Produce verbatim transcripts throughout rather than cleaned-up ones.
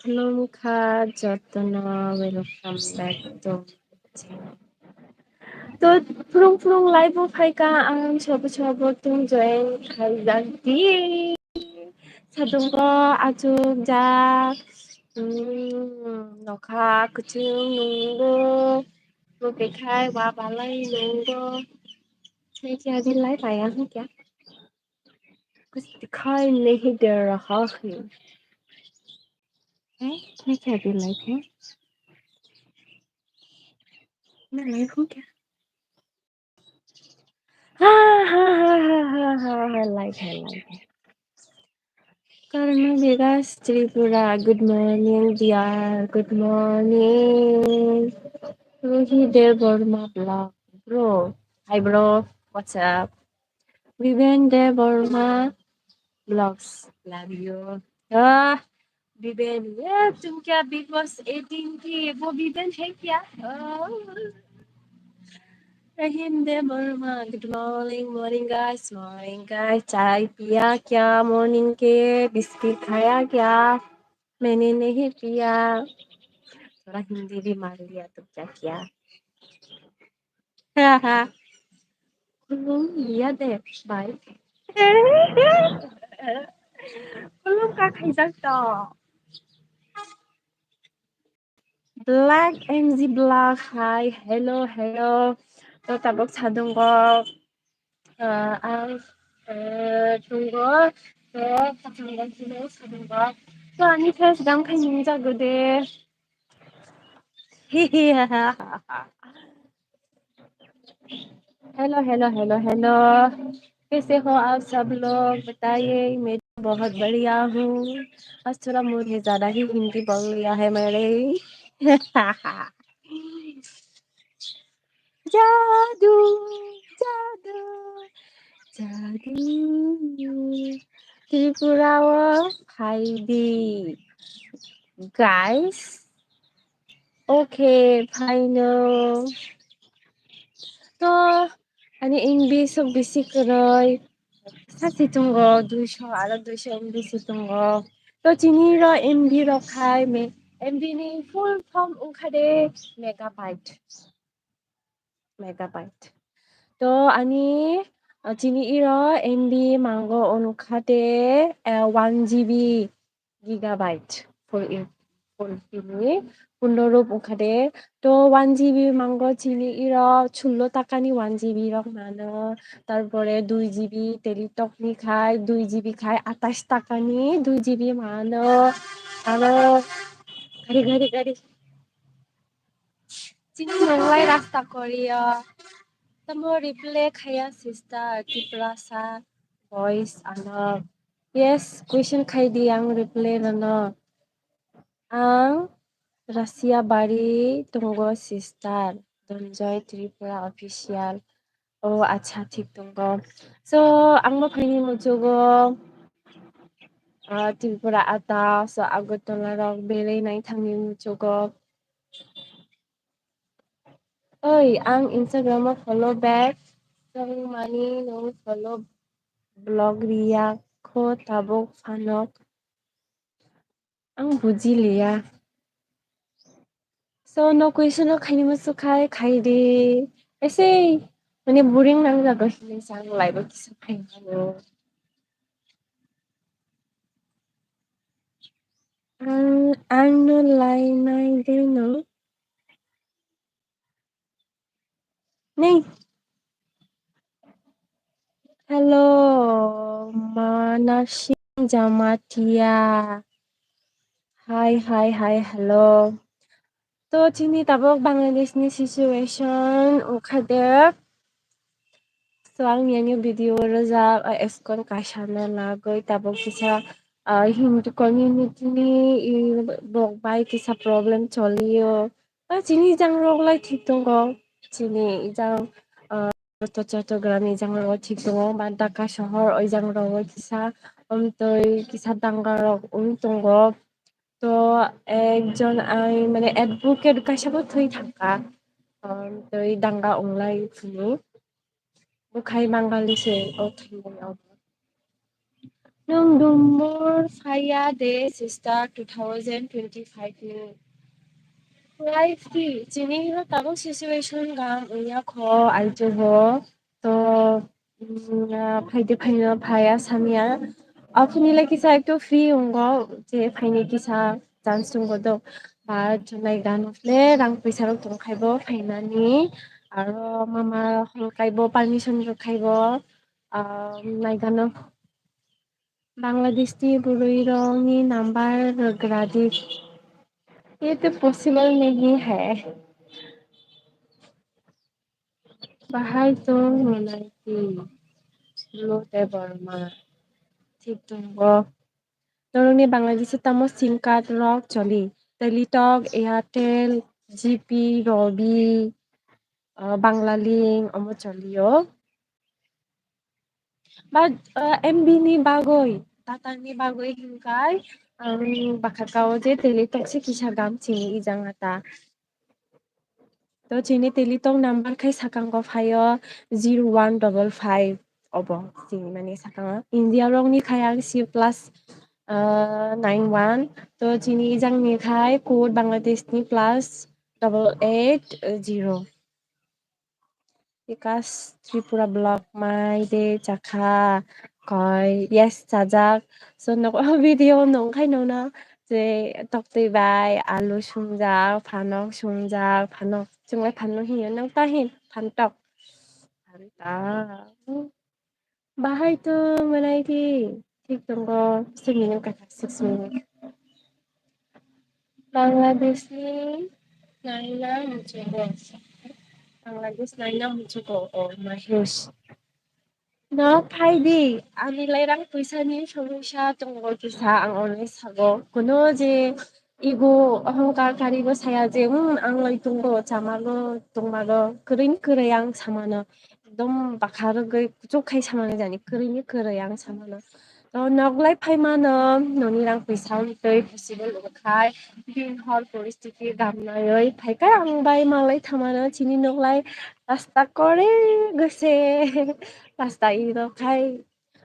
Khulumkha jotono, welcome back to my channel. To phurung phurung live o phaikha, ang sobo sobo tung join khaijak di. Sadungo achukjak, mm, nokha kuchung nungo, bukekhai wa balai nungo. Nai kya di live aya hung kya? Kuch dikhai nahi de raha hai. Hai, nai kya di live hai? Nai live hung kya? Ha, ha, ha, live hai, live hai. Karna Vegas Tripura, good morning, dear, good morning. Ruhi Debbarma vlog, bro. Hi, bro. What's up? Viven Debbarma vlogs, love you. Ah, Viven, ye, tum kya Bigg Boss eighteen ki wo Viven hai kya? Oh. Rahim Debbarma, good morning, morning guys, morning guys. Chai piya kya morning ke? Biscuit khaya kya? Maine nahi piya. Thoda Hindi bhi maar liya, tum kya kiya? Khulum liya de, bhai. Khulum kha khaijak to. Black M G Black, hi, hello, hello. To tabok sadungo. Ah, ang, eh, tungo. To, kathang bai tungo, sadungo. To, ani face gam khai nung jago de. Hello, hello, hello, hello. कैसे हो आप सब लोग? बताइए, मैं तो बहुत बढ़िया हूँ। आज थोड़ा मूड है, ज़्यादा ही हिंदी बोल लिया है मैंने। Jadu, jadu, jadu. Tripura o phaidi, guys. Okay, phaino. To, ani M B sok bisi kwrwi. Sasi tongo, duiso, aro duiso M B si tongo. To, chini ro M B rok khai me-, M B ni full form wngkha de megabyte. Megabyte. To, ani, uh, chini iro M B mango wngkha de, uh, one G B gigabyte. Full in, full ini, pundro rup wngkha de. To, one G B mango chini iro sullo takani one G B rok mano. Tarpore dui G B Telitok ni khai, dui G B khai atais takani dui G B mano. Aro gari, gari, gari. Chini nanglai rasta korio. Tamo reply khaya sister, Tiprasa voice ano. Yes, question khai di ang reply rano. Ang Russia bari tongo sister, Donjoy Tripura official. O acha, thik tongo. So, ang bo phaini muchugo, ah, Tripura ata, so Agartala rok belai nai thangni muchugo. Oi, ang Instagram o follow back. Tong mani nung follow blog riya kho tabuk phanok. Ang buji liya. So, no question no khaini musu khai, khai di. Ese, mane boring nang jago hinwi sa ang live o kisa khai mano. Ang, ang no lai nai de no. Nei. Hello, Manasing Jamatia. Hi, hi, hi, hello. To, chini tabok Bangladesh ni situation wngkha de. So, ang yani video rwjak, ah, eskon kaisa na lagoi tabok kisa, ah, Hindu community ni, i, bok bai kisa problem choliyo. Ah, chini jang rok lai thik tongo. Chini jang, ah, Chottogram ijang rogo thik tongo, ba Dhaka sohor oijang rogo kisa, um, tei kisa danga rok wng tongo. To ekjon ai mane advocate kaisa bo thwi thangkha, um, tei danga wnglai phuru. Bukhai Bangali se o thwinai obo. Nwng Dumbur phaiya de sister two thousand twenty-five ni. Life ki chini no tabuk situation gam wngya kho aijo ho. To, mm, ah, phaide phaino phaiya samya. Aphuni lai kisa ekto free wnggo je phaini kisa chance wnggo do. But naigano le rang puisa rok tong khaibo phainani. Aro mama hol khaibo permission rok khaibo. Ah, naigano. Bangladesh ni bwrwi rok ni number rwgra di. Ye to possible nahi hai. Bahai tong Monaiti, Blue Debbarma. Thik tongo. Norokni Bangladesh-o tamo sim card rok choli? Telitalk, Airtel, G P, Robi, ah, Banglalink, omo cholio. But, ah, M B ni bagwi, data ni bagwi hinkai, ang bakha kao je Telitalk se kisa gam chini ijang ata. To chini Telitalk number khai sakango phaio zero one double five obo chini mani sakango. India rokni khai ang C plus, ah, nine one. To chini ijangni khai code Bangladesh ni plus double eight zero. Bikas Tripura block mai de chakha koi. Yes, chajak. So, nok video nong khai nong na je toktwi bai alu sungjak, phanok sungjak, phanok chunglai phanok hiyo nong ta hin phantok. Phanta. Bahai to manai di. Thik tongo. Simi nang kathak sik simi. Bangladesh ni naina muchugo. Bangladesh naina muchugo o Mahesh. No phai di. Ani lai rang puisa ni somosya tongo kisa ang onai sago. Kuno je ego ohongkar karibo saya je, "Hmm, ang lai tongo, chamago, tongmago." Kwrwi ni kwrwi ang samano. Ekdom bakha rwgwi kuchuk khai samani jani, kwrwi ni kwrwi ang samano. To nok lai phai mano, noni rang puisa wng twi possible wng khai, din hor poristiti gam naiwi phai kha ang bai malai thamano chini nok lai rasta kore gose rasta iro khai.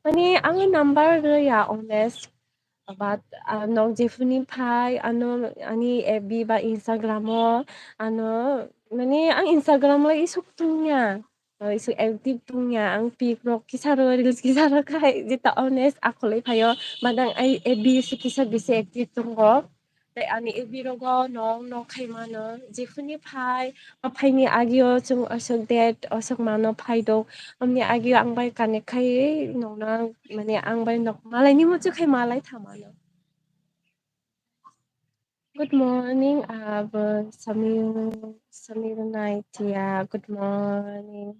Mani ang number rwya honest, but, ah, nok jephuni phai ano ani F B ba Instagram o ano mani ang Instagram lai isuk tungya. Isuk active tungya, ang pic rok kisa ro, reels kisa ro khai, jeta honest akhol oi phaio, madang ai F B se kisa bisi active tongo. Tei ani F B rogo nong nok khai mano, jephuni phai, o phaini agio chwng aswk date, aswk mano phai do, omni agio ang bai connect khai nongno, mane ang bai nok malai ni muchuk khai malai tha mano. Good morning, abo Samir, Samir Naitia. Good morning.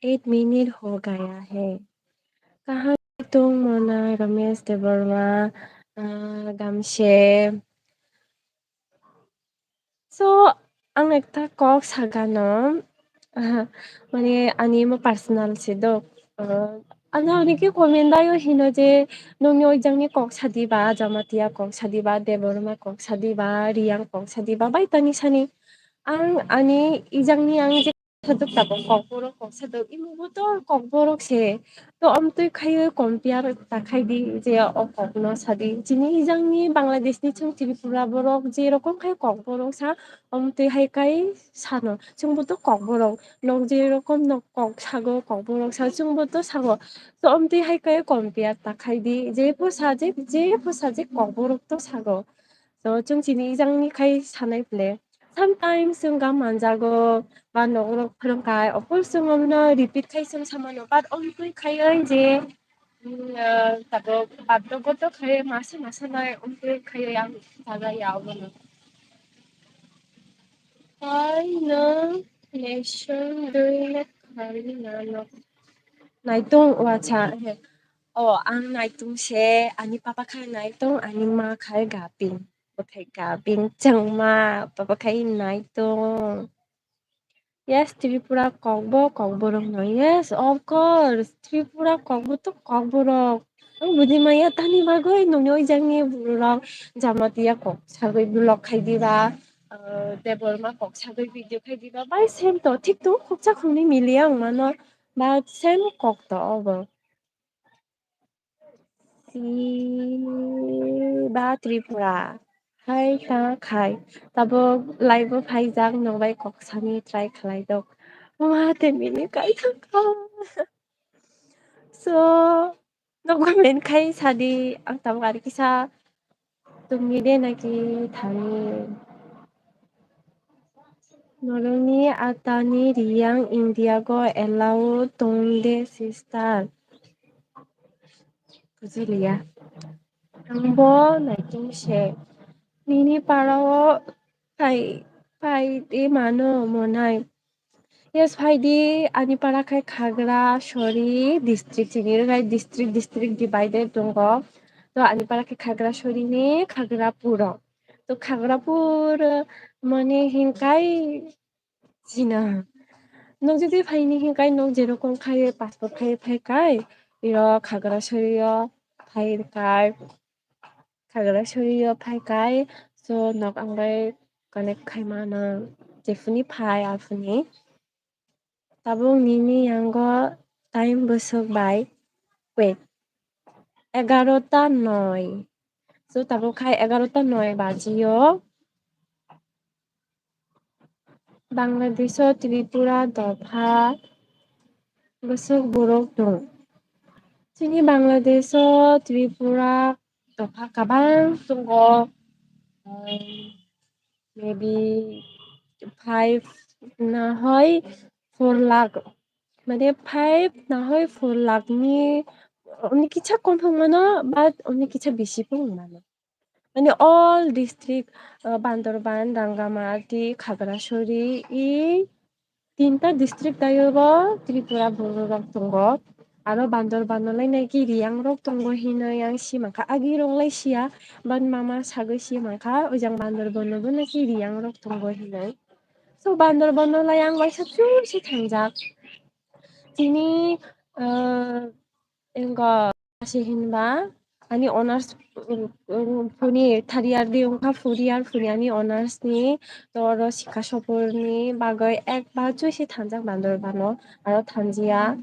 Eight minute ho gaya hai. Kaham tung mona Ramesh Debbarma, ah, gamshe. So, ang ekta kok sagano, mane ani imo personal se do. Ah, ano ani ke comment dayo hino je, nongni oijangni kok sadi ba, Jamatia kok sadi ba, Debbarma kok sadi ba, Riyang kok sadi ba, bai tani sani. Ang ani ijangni ang je sadok tabok kokborok kok sadok, imo bo to kokborok se. To amtwi khaiwi compare ta khai di je o kokno sadi. Chini ijangni Bangladesh ni chwng Tripura borok je rokom khai kokborok sa, amtwi hai kai sano. Chwngbo to kokborok. Nok je rokom nok kok sago, kokborok sa, chwngbo to sago. To amtwi hai kai compare ta khai di. Je pho sa je, je pho sa je kokborok to sago. To chwng chini ijangni khai sanai ple. Sometimes chwng gam manjago, ba nokrok phwrwng khai, of course chwng omno repeat khai chwng samano, but omtwi khaiwi je, mm, ah, tabuk baddo boddo khai masa masa nai omtwi khaiwi ang saga ya obono. Hai no nation dui na khari na no. Naitung wacha he. O ang naitung se, ani papa khai naitung, ani ma khai gaping. Bo khai gaping changma, papa khai naitung. Yes, Tripura kokbo kokborok no. Yes, of course. Tripura kokbo to kokborok. Ang budi maya tani bagwi nongni oijangni borok Jamatia kok sagwi vlog khai diba, ah, Debbarma kok sagwi video khai diba. Bai same to, thik to khoksa khokni miliya wng mano. But same kok to obo. Chini ba Tripura hai ta khai. Tabuk live o phaijak, nokbai kok sani try khlai dok. Wah, te mini kai thangkha. So, no comment khai sadi, ang tabuk ari kisa tumi de naki thani. Norokni atani riyang India go allow tong de sister. Bujiliya. Ang bo naitung se. Nini para o phai, phai de mano monai. Yes, phai di, ani para khai Khagrasori district, chini rai district, district divided tongo. To ani para khai Khagrasori ni Khagrapur o. To Khagrapur mane hinkai china. Nok jodi phai ni hinkai nok jerokom khai passport khai phai kai. Iro Khagrasori o phai kai. Khagrasori o phai kai. So nok ang bai connect khai mano. Jephuni phai aphuni. Tabuk nini yango time bwswk bai. Wait. Egarota noi. So tabuk khai egarota noi baji o. Bangladesh o Tripura dopha bwswk borok tong. Chini Bangladesh o Tripura dopha kabang tongo. Um, maybe five na hoi four lakh. Mane five na hoi four lakh ni, oni kicha kom phang mano, but oni kicha bisi phang mano. Mane all district, uh, Bandarban, Rangamati, Khagrasori, i tinta district tayo bo Tripura borok rok tongo. Aro Bandarban o lai nai ki Riyang rok tongo hinoi ang si mankha. Agi rok lai siya, but mama sagoi si mankha, ojang Bandarban o bo nai ki Riyang rok tongo hinoi. So Bandarban o lai ang waisa chuk se thangjak. Tini, uh, engo se hinba ani honors, um, um, phuni third year di wngkha, four year phuni ani honors ni, to oro sikha sopor ni bagwi ek ba chuk se thangjak Bandarban o, aro thanjiya.